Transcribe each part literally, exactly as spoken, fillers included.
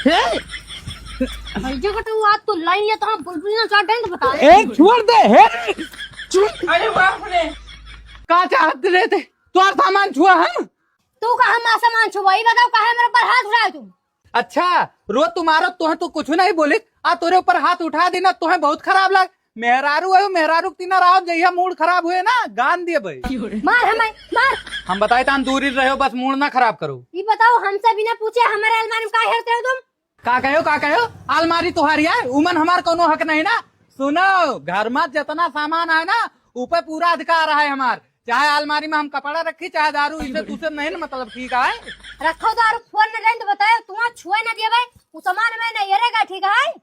हे? भैया का तो वो आज तो लाइन लिया तो हम बुलबुल ना चाट दें तो बता। ए, छोड़ दे, हे। छोड़। अरे बाप रे। का चाहत रहे थे? तोर सामान छुआ है? तू का हमार सामान छुआ? ई बताओ, काहे मेरे पर हाथ उठाए तू? अच्छा, रोज तुम्हारा तोहे तो कुछ नहीं बोलित, आ तोरे ऊपर हाथ उठा देना तोहे बहुत खराब लाग। मेहरारू आयो, मेहरारू के तीना राव जइया मूड खराब हुए ना, गान दिए भाई। मार हमें, मार। हम बताए तान दूरी रहो, बस मूड ना खराब करो। ई बताओ, हमसे बिना पूछे हमारे अलमारी में काहे हेरते हो तुम? का कहो, का कहो? अलमारी तुम्हारी है, उमन हमार कोनो हक नहीं ना। सुनो, घर में जितना सामान है ना, ऊपर पूरा अधिकार है हमार। चाहे अलमारी में हम कपड़ा रखी, चाहे दारू, इसे तुसे नहीं ना मतलब, ठीक है? रखो दारू, फोन न रहे तो बताओ, तुम्हारा छुए ना दिए भाई, वो सामान में नहीं हेरेगा, ठीक है?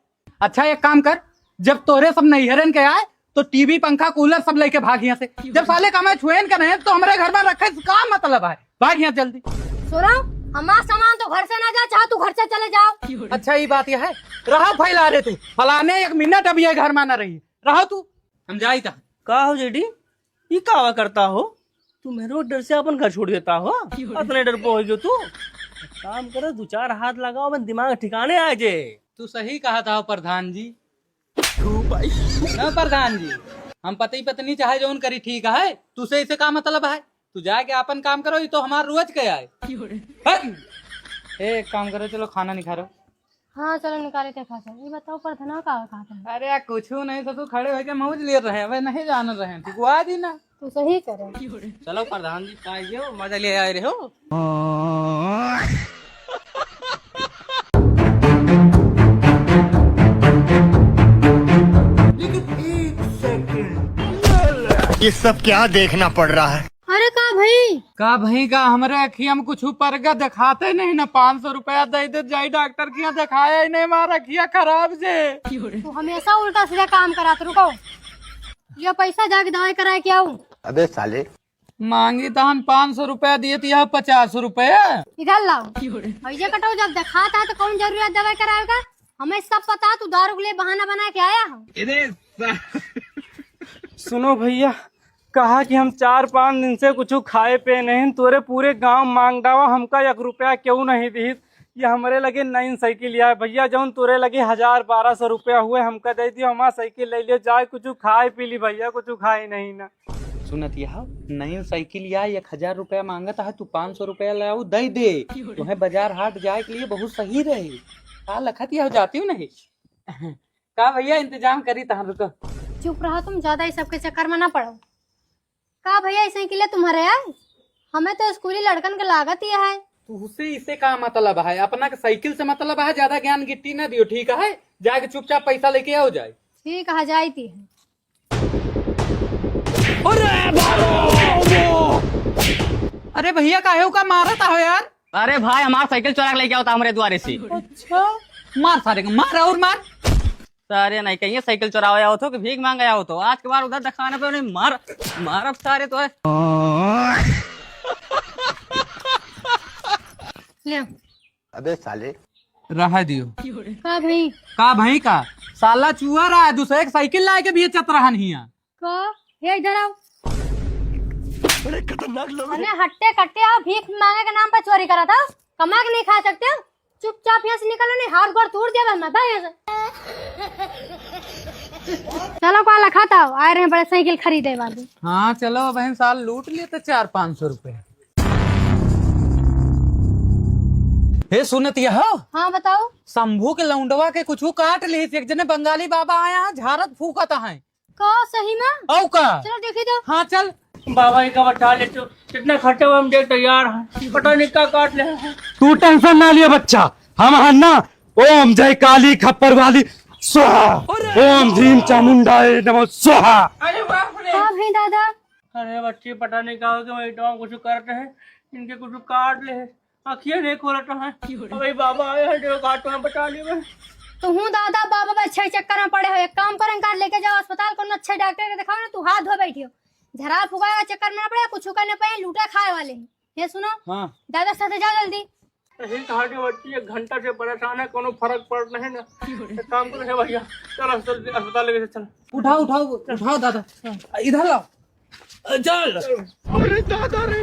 अच्छा, एक काम कर, जब तोरे सब नैहरन के आए, तो टीवी, पंखा, कूलर सब लेके भाग यहाँ से। जब साले कमाए छुएन के नहीं, तो हमारे घर में रखे से का मतलब है? भाग यहाँ जल्दी। सुनो, हमारा सामान तो घर से ना जा, चाहे तू घर से चले जाओ। अच्छा, ये बात यह है, रहा फैला रे तू, फलाने एक मिनट अब ये घर में ना रही, रहा तू, हम जाई था। का हो जेडी, ई कावा करता हो? तू मेरे डर से अपन घर छोड़ देता हो? अतने डर पे हो गयो तू? एक काम करो, दो चार हाथ लगाओ, अपन दिमाग ठिकाने आ जाए। तू सही कहा था प्रधान जी। ना प्रधान जी, हम पति पत्नी चाहे जौन करी ठीक है, तुसे इसे का मतलब है? तू जाके अपन काम करो, ये तो हमार रोज के आए। हट! ए, एक काम करो, चलो खाना निकालो। हाँ, चलो निकाले थे खा। ये बताओ, प्रधान का कहा था? अरे यार, कुछ नहीं, ससुर खड़े होके मौज ले रहे हैं, वे नहीं जान रहे हैं, ठीक हुआ जी ना। तू सही करे। चलो प्रधान जी, का ये मजा ले आए रहे हो? लेकिन एक सेकंड। ये सब क्या देखना पड़ रहा है? अरे का भई? का भई का, हमरे अखिया में कुछ ऊपर का देखाते नहीं ना। पाँच सौ रुपया दे दे, जाई डॉक्टर के यहाँ देखाया ही नहीं, हमार अखिया खराब से। तू हमेशा उल्टा सीधा काम करात, रुको। ये पैसा जाके दवाई कराए के आऊ। अबे साले। मांगी तहन पाँच सौ रुपया दिए, तो यह पचास रुपया। इधर लाओ। और ये कटाऊ जब देखाता है तो कौन जरूरी है दवाई करावे का? हमें सब पता, तू दारू के लिए बहाना बना के आया हो। सुनो भैया, कहा कि हम चार पाँच दिन से कुछ खाए पे नहीं, तोरे पूरे गांव मांग डावा, हमका एक रुपया क्यों नहीं दिहित। ये हमरे लगे नई साइकिल आए भैया, जौन तोरे लगे हजार बारह सौ रुपया हुए, हमका दे दियो, हमार साइकिल ले लियो, जाए कुछ खाए पी ली भैया, कुछ खाए नहीं ना। सुनत यह, नई साइकिल या एक हजार रुपया मांगत है, तू पाँच सौ रुपया ले आऊ, दे दे। तुम्हें बाजार हाट जाए के लिए बहुत सही रहे। का लखत यह जाती हूँ नहीं। का भैया, इंतजाम करी तहाँ, रुको। चुप रहो तुम, ज्यादा इस सबके चक्कर में ना पड़ो। का भैया, ई साइकिल तुम्हारे है? हमें तो स्कूली लड़कन के लागत ही है। तुहसे इसे का मतलब है? अपना के साइकिल से मतलब है, ज्यादा ज्ञान गिट्टी ना दियो, ठीक है? जाके चुपचाप पैसा लेके आओ जाए। ठीक है, जाई ती है। अरे बाबा! अरे भैया, काहे का मारत हो यार? अरे भाई, हमार साइकिल चोरा के लेके आवता हमरे द्वारे से। अच्छा, मार सारे का, मार और मार। सारे नहीं कहिए साइकिल चोरावे आवत हो कि भीख मांगे आवत हो। आज के बाद उधर दिखाने पे नहीं मार, मारब सारे तो है। ले। अबे साले। रहा दियो। का भाई? का भाई का? साला चुआ रहा है, दूसरे एक साइकिल लाए के बेचत रहन हिया। का? हे इधर आओ। बड़े खतरनाक लोग हैं। अरे हट्टे कट्टे आओ, भीख मांगे के नाम पे चोरी करा था, कमा के नहीं खा सकते हो? चुपचाप यहाँ से निकलो, नहीं हाथ गोड़ तोड़ दिया मैं, भाग यहाँ से। चलो, का लखा था, आए रहे बड़े साइकिल खरीदे वाले। हाँ, चलो बहन, साल लूट लिए तो चार पाँच सौ रुपए। हे सुनत यह, हाँ बताओ। शंभू के लौंडवा के कुछ काट ली, एक जने बंगाली बाबा आया है, झारत फूकत है। का सही में? औ का? चलो देखी तो। हाँ चल। बाबा, इनका बचा ले तो, कितना खर्चा हुआ, हम देख तैयार हैं। पता नहीं क्या काट ले हैं। तू टेंशन ना लियो बच्चा, हम हैं ना। ओम जय काली खप्पर वाली स्वाहा, ओम भीम चामुंडाय नमः स्वाहा। अरे बाप रे। हाँ भाई दादा। अरे बच्ची, पता नहीं क्या हो गया, वही तो कुछ करते हैं, इनके कुछ काट ले हैं। आँखियाँ नहीं खोलत है। अबे बाबा आए हैं, जो घाट में बचा लिए मैं। तो हूँ दादा, बाबा बस छह चक्कर में पड़े हो। एक काम करें, कार लेके जाओ अस्पताल, कोनो अच्छे डॉक्टर के दिखाओ ना, तू हाथ धो बैठी हो। झरा फुगाए के चक्कर में ना पड़े, कुछ करने पे लूटा खाए वाले हैं। ये सुनो, हाँ। दादा साथे जाओ जल्दी। यही कहा कि बच्ची एक घंटा से परेशान है, कोनो फर्क पड़त नहीं ना। एक काम करो हे भैया, चलो जल्दी अस्पताल लेके चल। उठाओ, उठाओ, उठाओ दादा, इधर लाओ। चल। अरे दादा रे।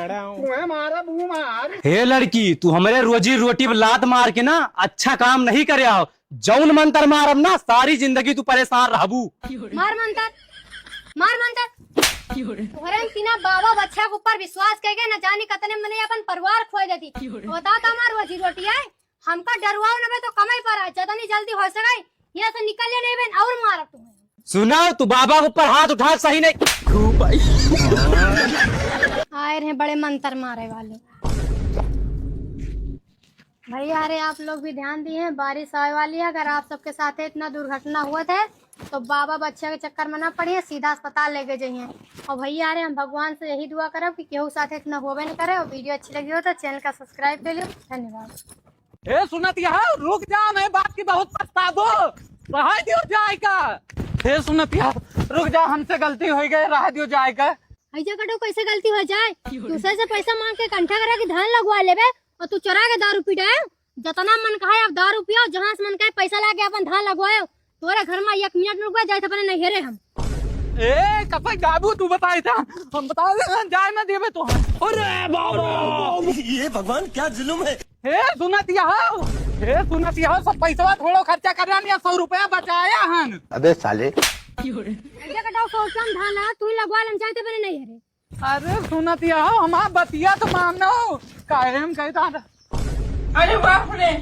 तुम्हें मारा बू मार। हे लड़की, तू हमरे रोजी रोटी पे लात मार के ना अच्छा काम नहीं करे हो। जौन मंतर मारब ना, सारी जिंदगी तू परेशान रहबू। मार मंतर, मार मंतर। तोहरे हम तीना बाबा बच्चा के ऊपर विश्वास करके न जानी कतने मने अपन परिवार खोए देती। बता तो हमार रोजी रोटी है। हमका डरवाओ न बे तो कमाई पर आ, जतनी जल्दी हो सके यहाँ से निकल ले नहीं बे और मारब तुम्हें। सुना, तू बाबा के ऊपर हाथ उठा सही नहीं। आए रहे बड़े मंतर मारे वाले। भैया, अरे आप लोग भी ध्यान दिए हैं, बारिश आवे वाली है। अगर आप सबके साथ इतना दुर्घटना हुआ था तो बाबा बच्चा के चक्कर में ना पड़िए, सीधा अस्पताल लेके जाइए। और भैया, अरे हम भगवान से यही दुआ करब कि केहू साथ इतना होबे न करे। और वीडियो अच्छी लगी हो तो चैनल का सब्सक्राइब कर लियो। धन्यवाद। हे सुनत यहाँ, रुक जा, मैं बात की बहुत पछताबो। रहा दियो जाए का। हे सुनत यहाँ, रुक जा, हमसे गलती हो गई, रहा दियो जाए का। ऐसे कटो कैसे गलती हो जाए? दूसरे से पैसा मांग के कंठा करा के धान लगवा लेबे और तू चोरा के दारू पी जाए। जतना मन कहे अब दारू पियो, जहाँ से मन कहे पैसा लाके अपन धान लगवायो। तोरे घर में एक मिनट रुकबे, जाए अपने नैहरे हम। ए, कतई जाबू तू बताई था, हम बता दे, जाए ना देबे तो। अरे बाबा, ये भगवान क्या जुल्म है। हे सुनत यहाँ, हे सुनत यहाँ, सब पैसवा थोड़ो खर्चा कर रहा, सौ रुपया बचाया हन। अबे साले। ऐसे कटाओ, सौ रुपया में धान लगा, तू ही लगवा लेम, जाए अपने नैहरे। अरे सुनत यहाँ, हमार बतिया तो मानो, काहे हम कहता। अरे बाप रे।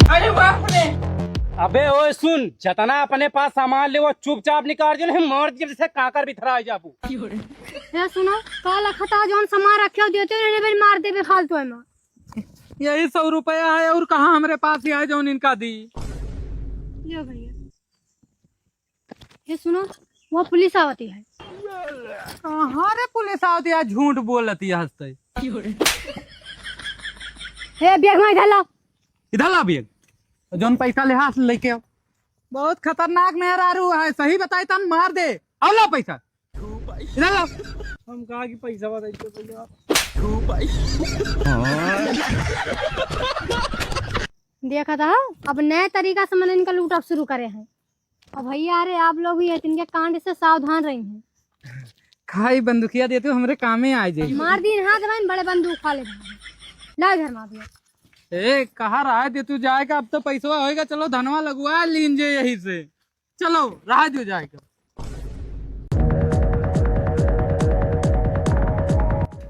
अरे बाप रे। अबे ओए सुन, जतना अपने पास सामान ले वो चुपचाप निकाल जो, नहीं मार दिए जैसे काकर बिथरा जाबू। हे सुनो, का लखता जौन सामान रखे हो देते हो, नहीं मार देबे फालतू है माँ। यही सौ रुपया है और कहाँ हमरे पास ही है जौन इनका दी। लो भैया। ये सुनो, वो पुलिस आवती है। कहाँ रे पुलिस आवती है, झूठ बोलती है हंसते। हे बैग में इधर लाओ। इधर ला बैग। जौन पैसा ले हाथ लेके आओ। बहुत खतरनाक मेहरारू है, सही बताई तन मार दे। आओ ला पैसा। इधर लाओ। हम कहा कि पैसा बताइए भैया। देखा था, अब नए तरीका से मन इनका लूटब शुरू करे हैं। अब भैया, अरे आप लोग भी ये तिनके कांड से सावधान रही हैं। खाई बंदूकिया देते हो, हमरे कामे आ जाए। मार दीन हाथ में बड़े बंदूक खा ले। ला घर मार दिया। ए, कहा रहा है दे तू जाएगा, अब तो पैसवा होएगा, चलो धनवा लगवा लीन जे यही से। चलो, रहा जो जाएगा।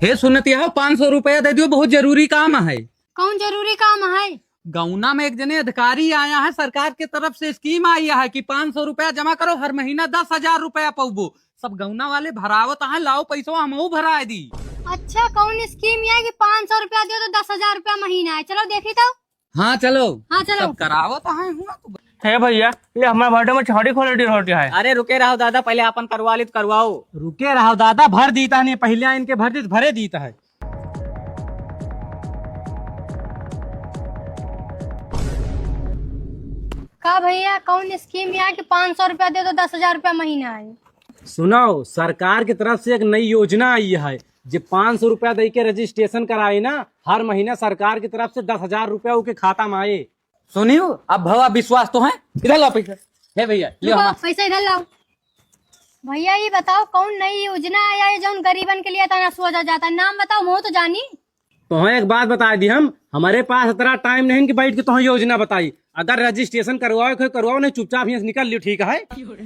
हे सुनत यहाँ, पाँच सौ रुपया दे दियो, बहुत जरूरी काम है। कौन जरूरी काम है? गौना में एक जने अधिकारी आया है, सरकार के तरफ से स्कीम आई है कि पाँच सौ रुपया जमा करो, हर महीना दस हजार रुपया पउबो। सब गौना वाले भरावत हैं, लाओ पैसवा हमहू भराए दी। अच्छा, कौन स्कीम है कि पाँच सौ रुपया दियो तो दस हजार रुपया महीना है? चलो देखी तो। हाँ चलो। हाँ चलो। सब करावत हैं हुआ तो। हे भैया, ये हमारे भाटे में छाड़ी खोले डी रोटी है। अरे रुके रहो दादा, पहले अपन करवा ली तो करवाओ। रुके रहो दादा, भर दी तहनी, पहले इनके भर दी, भरे दी है। का भैया, कौन स्कीम है कि पाँच सौ रुपया दे तो दस हजार रुपया महीना है? सुनो, सरकार की तरफ से एक नई योजना आई है, जे पाँच सौ रुपया दे के रजिस्ट्रेशन कराए ना, हर महीना सरकार की तरफ से दस हजार रुपया ओके खाता में आए। सुनियो, अब भवा विश्वास तो है, इधर लाओ पैसा। हे भैया, ले रुको, हमार पैसा इधर लाओ। भैया, ये बताओ, कौन नई योजना आया है जौन गरीबन के लिए इतना सोचा जाता है? नाम बताओ, मुँह तो जानी। तोहें एक बात बताइ दी हम, हमरे पास इतना टाइम नहीं कि बैठ के तोहें योजना बताई। अगर रजिस्ट्रेशन करवाओ के करवाओ, नहीं चुपचाप यहाँ से निकल लियो, ठीक है?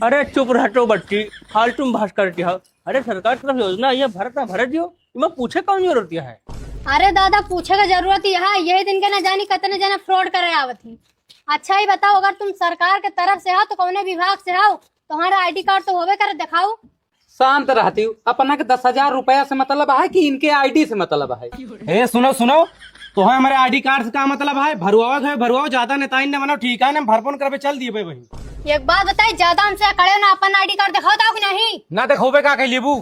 अरे चुप रह तो बच्ची, फालतू में बहस करती हो। अरे सरकार की तरफ योजना आई है, भरत ना भरे दियो, इमा पूछे कौन जरूरत है? अरे दादा, पूछे का जरूरत ही है, यही दिन के ना जानी कितने जने फ्रॉड करे आवत ही। अच्छा ही बताओ, अगर तुम सरकार के तरफ से हो तो कौने विभाग से हो? तुम्हारा आईडी कार्ड तो होबे करे, दिखाओ। शांत रहती हूँ। अपना के दस हजार रुपया से मतलब है कि इनके आईडी से मतलब है? हे सुनो, सुनो, तोहे हमरे आईडी कार्ड से का मतलब है? भरवाओ है, भरवाओ, ज्यादा नेताइन न बनो, ठीक है ना? भरपोन करबे, चल दिए बहिन। एक बात बताई, ज्यादा हमसे अकड़े ना, अपन आईडी कार्ड दिखाओ तो कि नहीं? ना दिखाओबे का कह लेबू?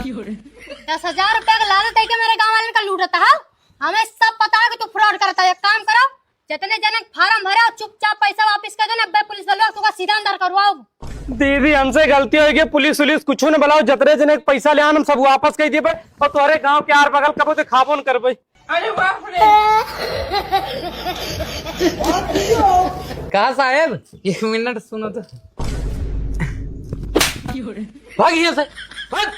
दस हजार रुपया का लालच देके मेरे गाँव वाले का लूटता है, हमें सब पता है कि तू फ्रॉड करता है। एक काम करो, जितने जनक फार्म भरे हो, चुपचाप पैसा वापस कर दो ना, अब्बे पुलिस वालों को सीधा अंदर करवाओ। दीदी, हमसे गलती होइ गई, पुलिस उलिस कुछ न बुलाओ, जतने जने के पैसा ले आन, हम सब वापस कर देबे, और तोहरे गांव के आर बगल कबो देखाबो न करबे। अरे बाप रे। का साहेब, एक मिनट सुनो तो। भाग यहाँ से, भाग।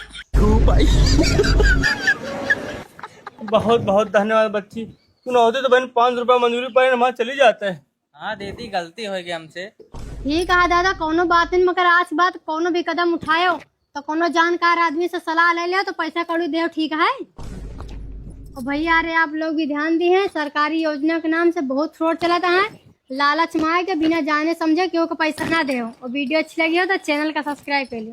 बहुत बहुत धन्यवाद बच्ची, तू ना होते तो बहन पाँच रुपया मजूरी पर हमारा चली जाता है। हाँ दीदी, गलती होइ गई हमसे। ठीक है दादा, कौनो बात नहीं, मगर आज बाद कौनो भी कदम उठायो तो कौनो जानकार आदमी से सलाह ले लियो तो पैसा कौड़ी देव, ठीक है। और भैया, अरे आप लोग भी ध्यान दी हैं, सरकारी योजना के नाम से बहुत फ्रॉड चलत है। लालच में आए के बिना जाने समझे केहू के पैसा ना देव। और वीडियो अच्छी लगी हो तो चैनल का सब्सक्राइब कर लियो।